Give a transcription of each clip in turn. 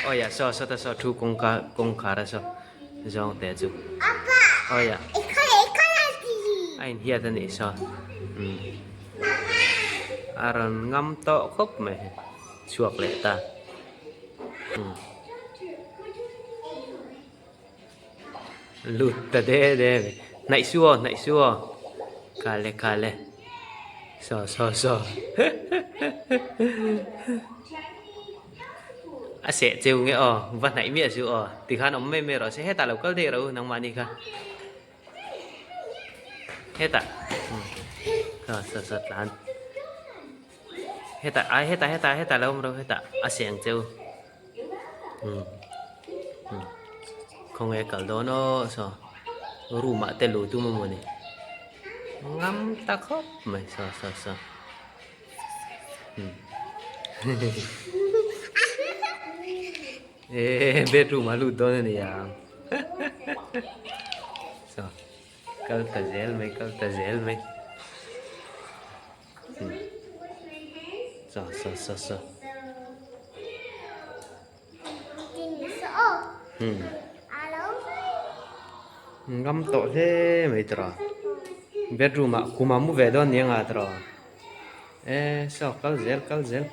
Awi ah saw sawta saw thu kawngka kawngkhar a saw zawng te chu awi ah a inhiat a nih saw umm a rawn ngam tawh khawp mai chhuak leh ta umm lut ta de de mai hnaih su aw hnaih su aw khale khale saw saw saw a seh cheu nge aw va hnaih miah su aw tikhan awm mai mai rawh se hetah lo kal daih rawh u nangmahni kha hetah saw saw saw tlan hetah ai hetah hetah hetah lo awm rawh hetah a seh ang cheu. Umm umm khawnge kal dawn aw saw room ah te luh tum a mawni ngam ta khawp mai saw saw saw umm eee bedroom ah lut dawn a ni ang saw kal ta zel mai kal ta zel mai umm saw saw saw saw. Ngam tawh hle mai tawh bedroom ah khum ah mu ve dawn nia nga tawh e saw kal zel kal zel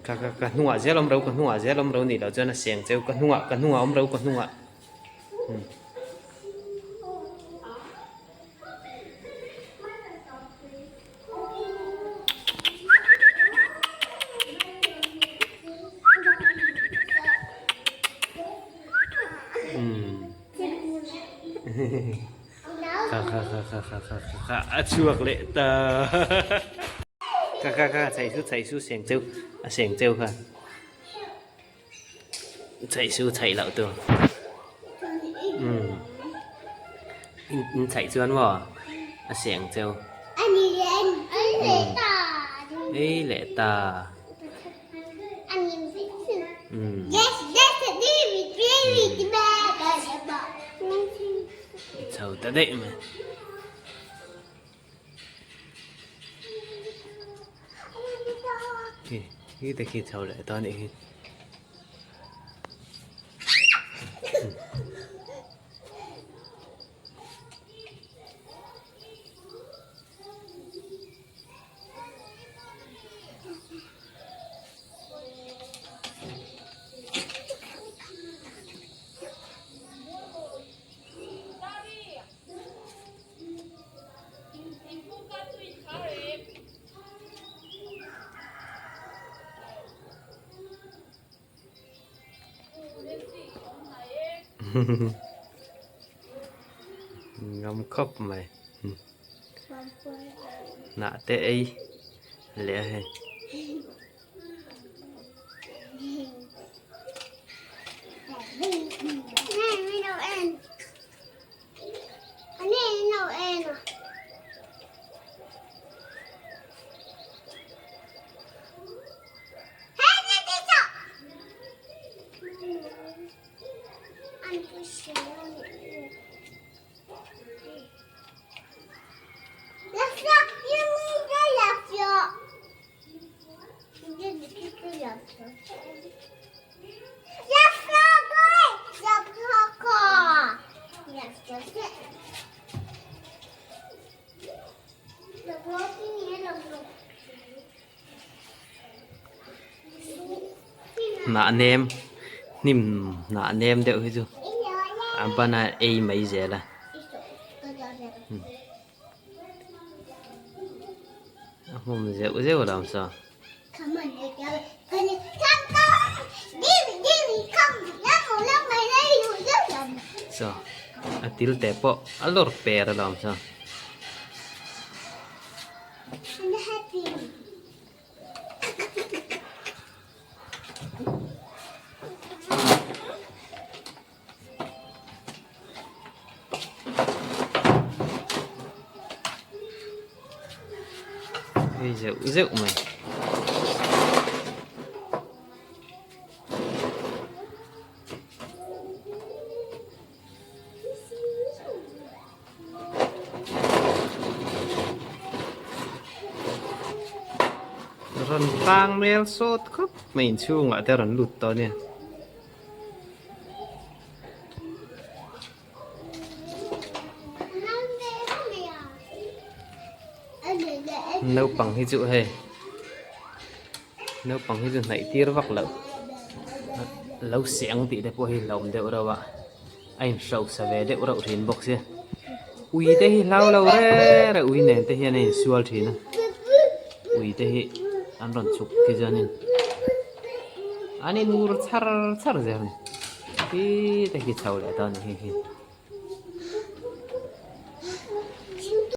ka ka ka hnungah zel awm ro ka hnungah zel awm ro nih loh chuan a seng cheu ka hnungah ka hnungah awm ro ka hnungah. Kha kha kha kha kha kha kha kha a chhuak leh ta kha kha kha chheih su chheih su seng cheu a seng cheu kha. Chheih su chheih loh tur umm in chheih chuan maw a seng cheu umm ei leh ta umm chho ta daih mai. Khi te khi chho leh ta anih hi. Ngam khawp mai hnah te ei leh a hei. Hnah nem hnim hnah nem deuh hi chu a ban a ei mai zel a. A hmawm zeuh zeuh lo ang saw. Saw a til te pawh a lawr per alawm saw. Hei zeuh zeuh mai. Rawn tlang mel sawt khawp mai inchhungah te a rawn lut tawh a nia. Naupang hi chu hei naupang hi chu hnaih tir vak loh lo seng tih te pawh hi hlauhawm deuh reuh a a inhrosa ve deuh reuh thin bawk sia ui te hi hlau lo reng reng ui nen te hian a insual thin a ui te hi an rawn chhuk khi chuanin an inur char char zel a ni khi te khi chho leh dawn a ni hei hi.